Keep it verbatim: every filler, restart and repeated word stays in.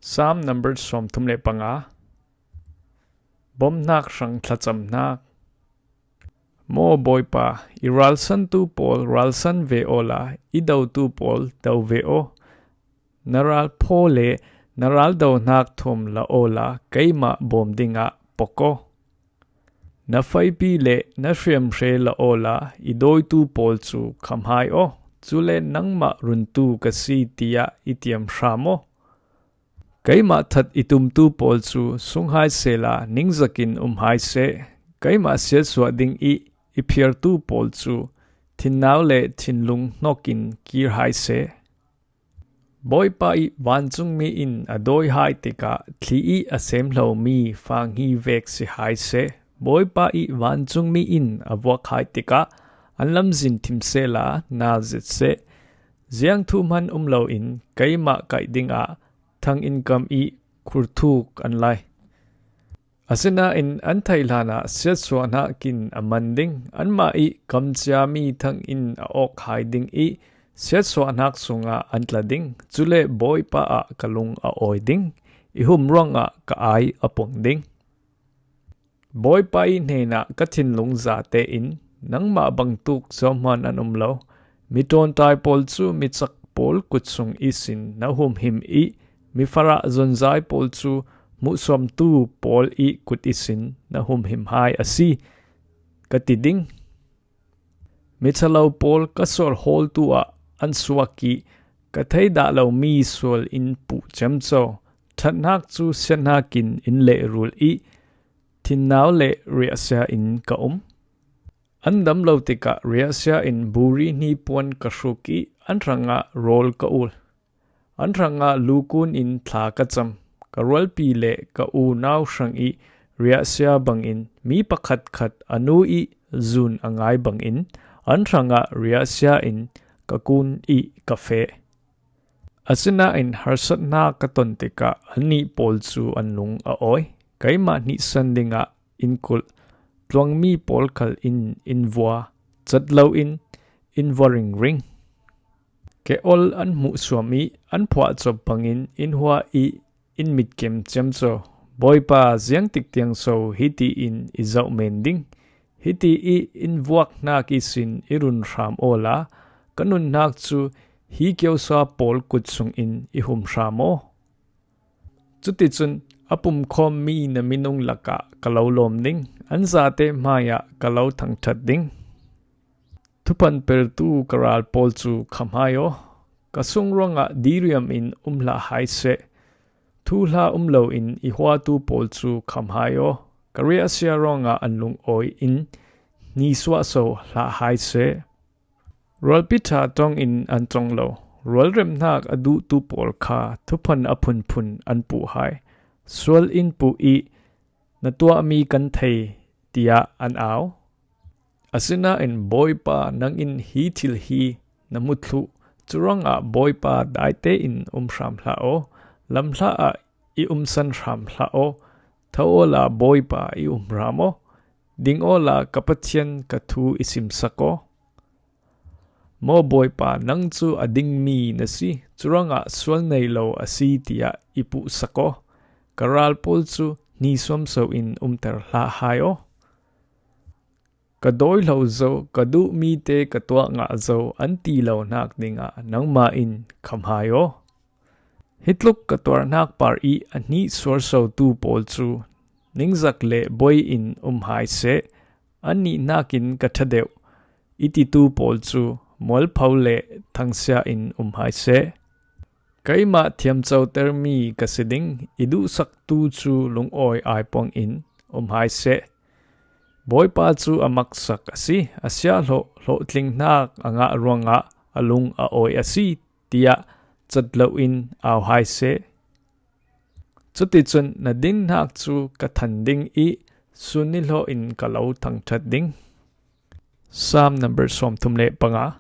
Psalm number sawmthum le panga. Bawmhnak hrang thlacamhnak. Maw Bawipa, i ralsantu pawl ralsan ve awla, i dotu pawl do ve aw. Na ralphaw le na raldohnak thawm la awla, keimah bawm dingah pok aw. Na faipi le na hriamhre la awla, i dawitu pawl cu khamhai aw. Cule nangmah runtu ka si tiah i tiam hram aw. Keimah that i tumtu pawl cu sunghai sehla ningzakin umhai seh. Keimah siatsuah ding i i phiartu pawl cu thinnau le thinlung hnokin kirhai seh. Bawipa i vancungmi in a dawihai tikah thli i a semhlomi fanghi vek sihai seh. Bawipa i vancungmi in a vuakhai tikah an lamzin thim sehla nal zet seh. Ziang thuhman um loin keimah kaih dingah thang in kam i khurthuk an lai. Asinain an theih hlanah siatsuahnak in a man ding, anmah i kamciami thang in a awk hai ding i siatsuahnak sungah an tla ding. Cule Bawipa ah ka lung a awi ding, i hum ruangah ka ai a pong ding. Bawipa i hnenah ka thinlung zate in nangmah bangtuk zohman an um lo. Mi ṭawnṭai pawl cu mi cak pawl kut sung ihsin na humhim i mi farah zonzai pawl cu hmuhsuamtu pawl i kut ihsin na humhim hai a si, ka ti ding. Michalo pawl ka sual hawltu ah an suak i ka theidah lomi sual in puh ciamco. Ṭhatnak cu siathnak in in lehrul i thinnau le riahsia in ka um. An dam lo tikah riahsia in buri hnipuan ka hruk i an hrangah rawl ka ul. An hrangah lukun in thla ka cam. Ka rualpi le ka unau hrang i riahsia bangin mi pakhatkhat a nu i zun a ngai bangin an hrangah riahsia in ka kun i ka feh. Asinain harsatnak ka ton tikah annih pawl cu an lung a awi. Keimah hnihsan dingah in kulh, tluangmi pawl khal in in vua, cat loin in vua ringring. Ke ol an hmuhsuam i an phuahcop bangin in hua i in mitkem ciamco. Bawipa, ziangtik tiang so hiti in i zoh men ding? Hiti i in vuak hnak ihsin i run hram awla, ka nunnak cu hi kiosa pawl kut sungin i hum hram aw. Cuticun a pumkhawmmi na minung lakah ka lo lawm ding, an zate hmaiah ka lo thangṭhat ding. Thuphan pertu ka ral pawl cu khamhai aw. Ka sung ruangah diriam in um hlah hai seh. Thuhla um loin i huatu pawl cu khamhai aw. Ka riahsia ruangah an lungawi in hnisuah so hlah hai seh. Rualpi ṭha ṭawngin an ṭong lo. Rualremhnak a duhtu pawl kha thuphan a phunphun an puh hai. Sual in puh i na tuahmi kan thei, tiah an au. Asinain Bawipa, nang in hi thil hi na hmu thluh. Curuangah Bawipa, daite in um hram hlah aw. Lamhla ah i umsan hram hlah aw. Tho awla Bawipa i um hram aw. Ding awla ka Pathian ka thu i simsak aw. Maw Bawipa, nang cu a dingmi na si, curuangah sual nei lo a si, tiah i puhsak aw. Ka ral pawl cu hnisuam so in umter hlah hai aw. Ka dawi hlo zo, ka duhmi te ka tuah ngah zo, an ti lo hnak dingah nangmah in khamhai aw. Hi tluk ka tuarhnak par i a hnih suarsotu pawl cu ningzak le buai in um hai seh. Annih hnakin ka ṭha deuh i titu pawl cu mualpho le thangsia in um hai seh. Keimah thiamcotermi ka si ding, i duhsaktu cu lungawi aipuang in um hai seh. Bawipa cu a maksak a si, a siahhlawh hlawhtlinghnak a ngah ruangah a lung a awi a si, tiah cat loin au hai seh. Cuticun na dinhnak cu ka than ding i sun nihlawh in ka lo thangṭhat ding. Psalm number sawmthum le panga.